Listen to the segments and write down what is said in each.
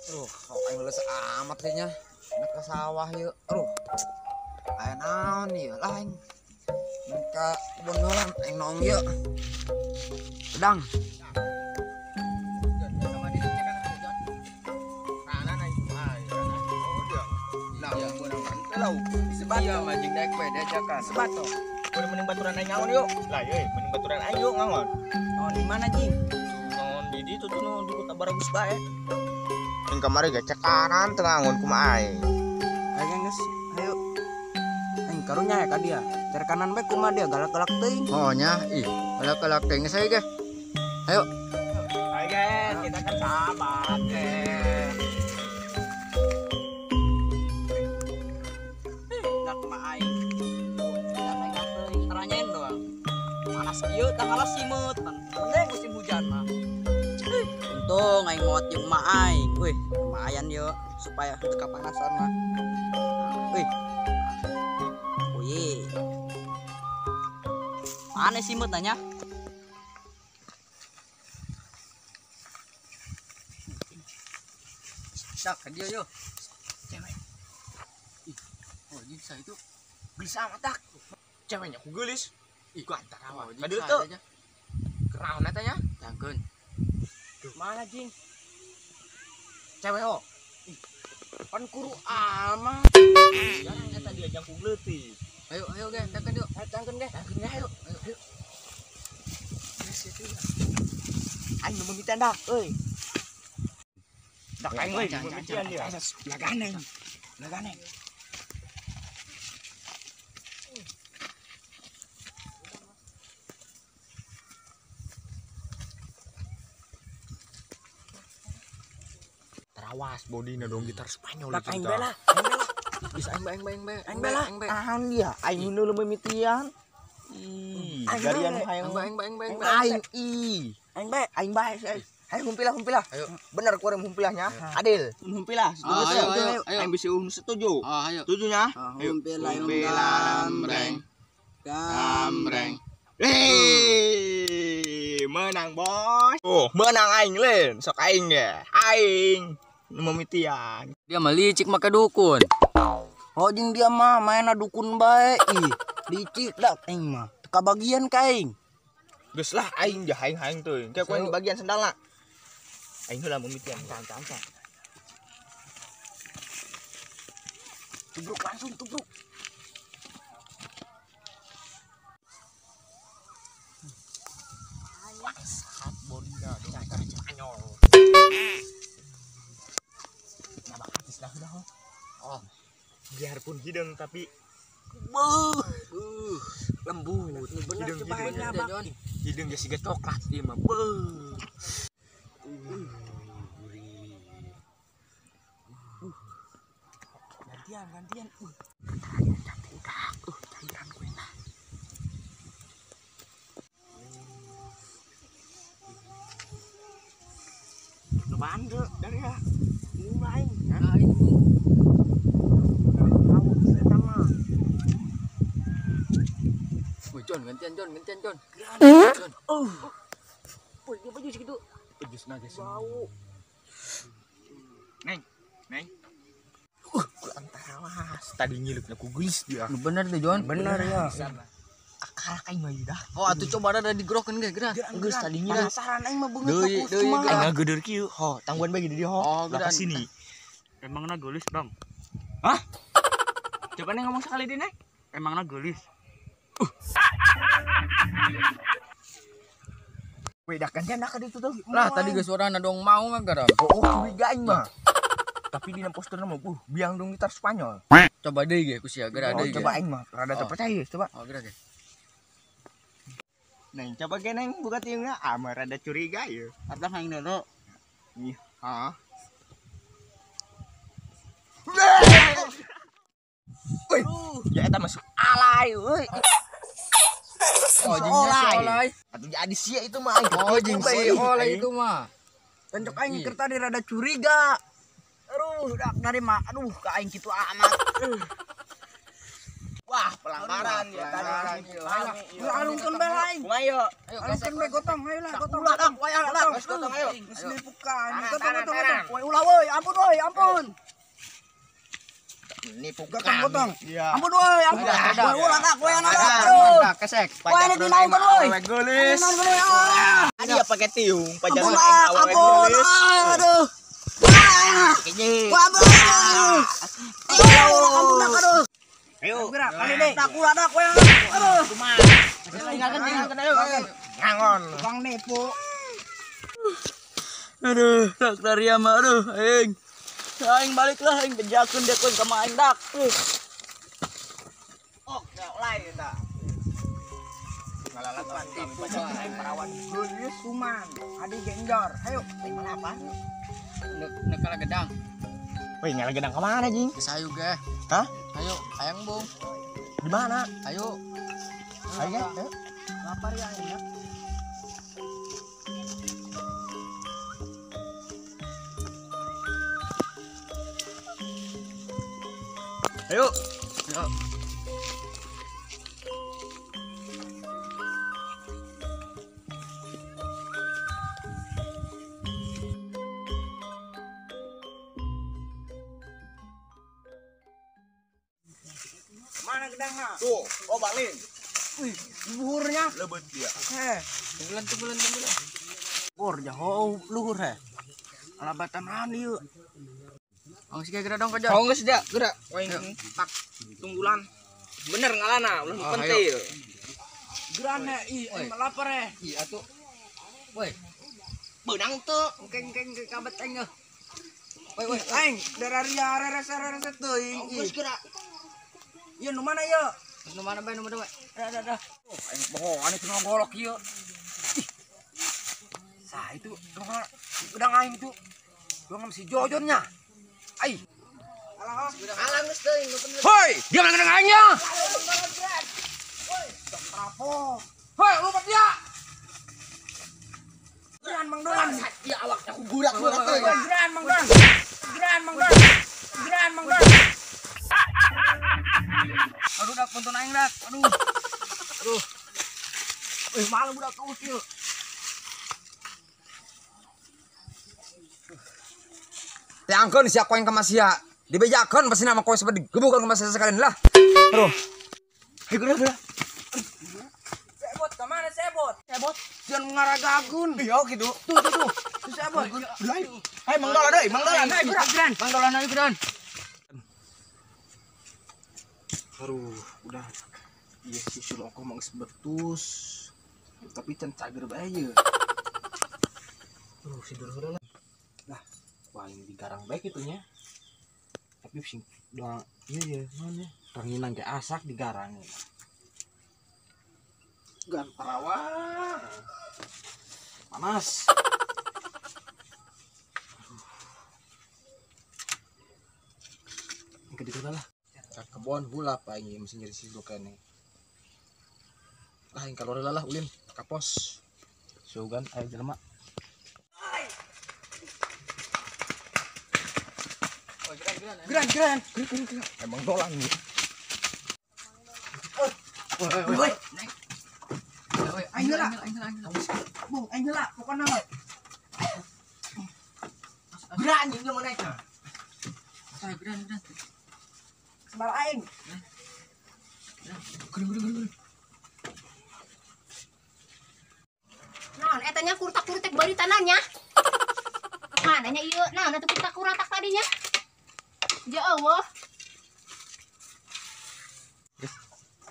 Aduh, kok aing leles amat kayaknya. Nek ke sawah yuk. Aduh. Aya naon ieu lah aing. Ka kebun heula aing nong ieu. Pedang. Iya, majing daek we diajakan. Sebato. Boleh mending baturan aing ngangon yuk. Lah euy, mending baturan aing yuk ngangon. Ngangon di mana, Jing? Ngangon di ditu tuh nu di Kota Baragus bae. Ing kamari ge cekanan teu ngangon kumaha aing. Ayo geus, ayo. Aing karunya ya ka dia. Cari kanan bae kumaha dia galak-galak teuing. Oh nya, ih, galak-galak teuing geus ayo ge. Ayo. Ayo guys, kita kan sahabat. Panas ieu tanggal simut mending musim hujan mah. Untung aing maot jeung emak aing. Wih, lumayan yo supaya teu kapanasan mah. Wih. Wih. Mana simut nanya? Sak ka dia yo. Cewek. Ih, oh jeung sa itu gelis amat dak. Ceweknya ku geulis. Ih, gua antar awak. Kadeu teu. Keraon eta nya? Tangkeun. Mana jing? Cewek ho. Ih, pan kuru amat. Jarang eta dia jang ku gleutik. Ayo, ayo ge, tangkeun yuk. Ayo tangkeun ge. Tangkeun ge ayo. Ayo, ayo. Geus itu. Aing nu mimitian dak euy. Dak aing euy mimitian dia. Laganeng. Laganeng. Awas bodina dong gitar Spanyol itu. Aing bela, aing bela. Bisa aing bae, aing bae, aing bela. Tahan dia, aing nu mimitian. Ih, garian hayang aing bae, aing bae, aing ih. Aing bae, aing bae. Ayo humpilah, humpilah. Ayo. Bener ku urang humpilahnya. Adil. Humpilah, setuju. Ayo, aing bisa setuju. Ayo. Setujunya. Humpilah, gambreng. Gambreng. Hei, menang bos. Oh, menang aing lain. Sok aing ge. Aing memitian. Dia mah licik make dukun. Oh jeung dia mah mainna dukun bae. Ih, licik dak aing mah. Teu kabagian ka aing. Geus lah aing jah aing-aing teuing. Kayak ku bagian sendalna. Aing heula memitian. Tang-tang. Tubruk langsung tubruk. Bangsat bodina dong Spanyol. Oh, biarpun hidung tapi lembut. Bener hidung, hidung geus siga coklat ieu mah. Beuh. Gurih. Gantian, gantian. Cantik udah. Cairan gue nah. Bandel dari ya. Mulai. Aing. Woi John, gantian John, gantian John. John. Oh. Woi, dia baju segitu. Baju naga sih. Bau. Neng, neng. Kurang terawas. Tadi ngilupna ku geulis dia. Bener tuh John. Bener ya. Akal aing mah dah. Oh, atuh coba ada digerokeun ge, geura. Geus tadi ngileup. Penasaran aing mah beungeut deui. Aing ngageudeur kieu, ho, tangguan bae di dieu ho. Oh, Lah sini. Emangna geulis, Bang? Hah? Coba neng ngomong sekali deh, Neng. Emangna geulis. Weh, dah gantian dah ka ditu tuh. Lah tadi geus suarana dong mau ngagaram. Oh, curiga aing mah. Tapi di posterna mah biang dong gitar Spanyol. Coba deui ge ku sia geura deui. Coba aing mah rada teu percaya, coba. Oh, geura ge. Neng, coba ge neng buka tiungna, ah mah rada curiga ieu. Abang aing dulu. Ih, ha. Woi, ya eta masuk alay euy. Oh, jeung si olay. Atuh jadi sia itu mah aing. Oh, jeung si olay itu mah. Pencok aing keur tadi rada curiga. Aduh, dak dari mah aduh ka aing kitu amat. Wah, pelanggaran ya tadi. Alungkeun bae aing. Kumaha yeuh? Alungkeun bae gotong, ayo lah gotong. Ulah dak, wayah lah. Geus gotong ayo. Geus nipukan. Gotong gotong gotong. Woi ulah woi, ampun woi, ampun. Nipukan. Gotong gotong. Ampun woi, ampun. Woi ulah dak, wayah dak. Kesek. Woi ini dinaikkeun woi. Geulis. Adi ya pakai tiung, pajar ampun, ampun. Aduh. Wah, ampun. Ampun dak aduh. Ayo. Gerak kali deh. Tak ulah dak wayah. Aduh. Tinggalkan ayo. Ngangon. Tukang nipu. Aduh, dak dari ama aduh aing. Aing baliklah aing bejakeun dia ka aing dak. Oh, lain eta. Ngalalatan tipu aing parawan geulis kuman. Adi genjor. Ayo, aing mana apa? Nek kala gedang. Woi, ngala gedang ka mana, Jing? Geus hayu ge. Hah? Ayo, hayang bung. Di mana? Ayo. Ayo, ayo. Lapar ya aing ya. Ayo. Ayo. Mana gedangna? Tuh, oh balik. Wih, luhurnya. Lebet dia. Heh, tunggulan. Bor jaho luhur heh. Alabatan naon ieu? Awas ge geura dong kajon. Oh geus dia, geura. Waing tak tunggulan. Bener ngalana, ulah pentil. Gerane ih, aing lapar eh. Ih atuh. Woi. Beunang teu. Engkeng ke kabet aing euy. Woi woi, aing dararia reres-reres teuing. Geus geura. Ieu nu mana ieu? Nu mana bae nu mana bae. Dah. Oh, aing bohongan itu golok ieu. Sah itu gedang aing itu. Doang si Jojonnya. Ai. Alah geus teuing nu bener. Hoi, dia mana gedang aingnya? Woi, trapo. Hoi, lupa dia. Geran Mang Dolan. Ieu awaknya ku gurak-gurak teuing. Geran Mang Dolan. Geran Mang Dolan. Geran Mang Dolan. Aduh dak punten aing dak. Aduh. Aduh. Wih, malam budak kaus ieu. Teangkeun sia koeng ka masia. Dibejakeun pasti nama koe sampe digebukan ka masia sekalian lah. Aduh. Hei geura geura. Sebot ka mana sebot? Sebot jangan ngaragagun. Iya kitu. Tuh tuh tuh. Sebot. Hai Mang Dolan deui, Mang Dolan deui. Geran. Mang Dolan deui geran. Aduh, udah. Iya si Suloko mah geus betus. Tapi can cager bae ye. Aduh, si heula lah. Lah, wah ini digarang bae kitu nya. Tapi sing doang ieu ye, naon ye? Ranginang ge asak digarang. Gan parawan. Panas. Aduh. Engke ditu lah. Ka kebon hulap aing mesti nyeri si nih. Lah aing kalore lah ulin ka pos. Sugan aya jelema. Geran geran. Emang dolan nih. Woi woi. Aing heula. Bung, aing heula pokona mah. Geran jeung jelema naik. Geran geran. Sembal aing. Geran. Naon eta nya kurtak-kurtek bari tanahnya. Mananya ieu? Naon atuh kurtak-kuratak tadinya? Ya Allah.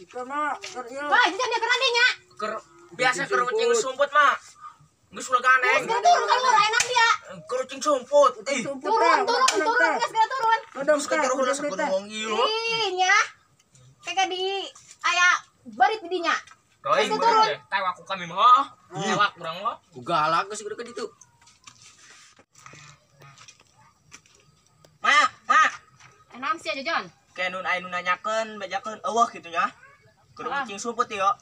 Ieu mah keur ieu. Wah, jangan dia keran nya. Keur biasa kerucing sumput mah. Geus ulah ganeng. Geus turun keluar enak dia. Kerucing sumput. Ih, turun turun geus geura turun. Terus kejar heula sakeun wong ieu. Ih nya. Kayak di aya barit di dinya. Teuing turun. Tewak ku kami mah. Tewak urang mah. Ku galak geus gede ka ditu. Ma, ma. Enam sih Jojon. Kayak nun aya nu nanyakeun, bejakeun eueuh kitu nya. Kerucing sumput ieu.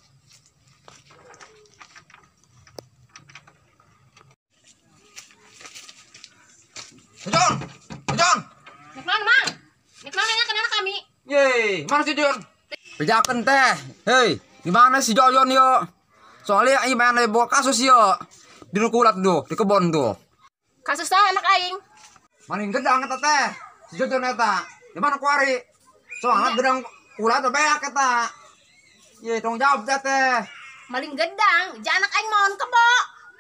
Jojon! Jojon! Nek naon, Mang? Nek naon nanya kenal kami? Yeay, mana si Jojon? Bejakeun teh. Hei, di mana si Jojon yo? Soalnya aing main bawa kasus yo. Di kulat tuh, di kebon tuh. Kasus saha anak aing? Maling gedang eta teh. Si Jojon eta. Di mana kuari? Soalnya gedang kulat teh beak eta. Ye, tanggung jawab teh. Maling gedang, ja anak aing maon kebo.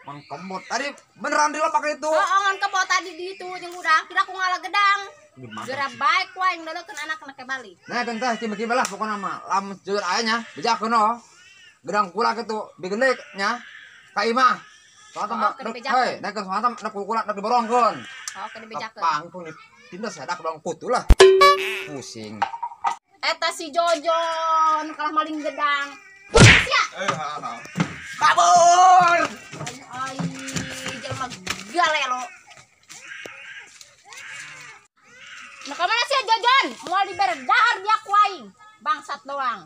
Mang kebot tadi beneran dilepak itu. Oh, ngan kebo tadi di itu jeung urang, kira aku ngalah gedang. Gimana? Geura baik ku aing leulekeun anak ke balik. Nah, kan teh kiba-kiba lah pokoknya mah. Lamun jujur aya nya, bejakeun oh. Gedang kulak itu digendek nya. Ka imah. Soalnya Oh, keur dibejakeun. hei, naik soalnya nek kulak nek diborongkeun. Oh, keur dibejakeun. Pangpung ditindas ya dak bang kutu lah. Pusing. Eta si Jojon kalah maling gedang. Sia. Kabur. Ai, jelema galelo. Nah, kemana sih Jojon? Mau dibere dahar dia ku aing. Bangsat doang.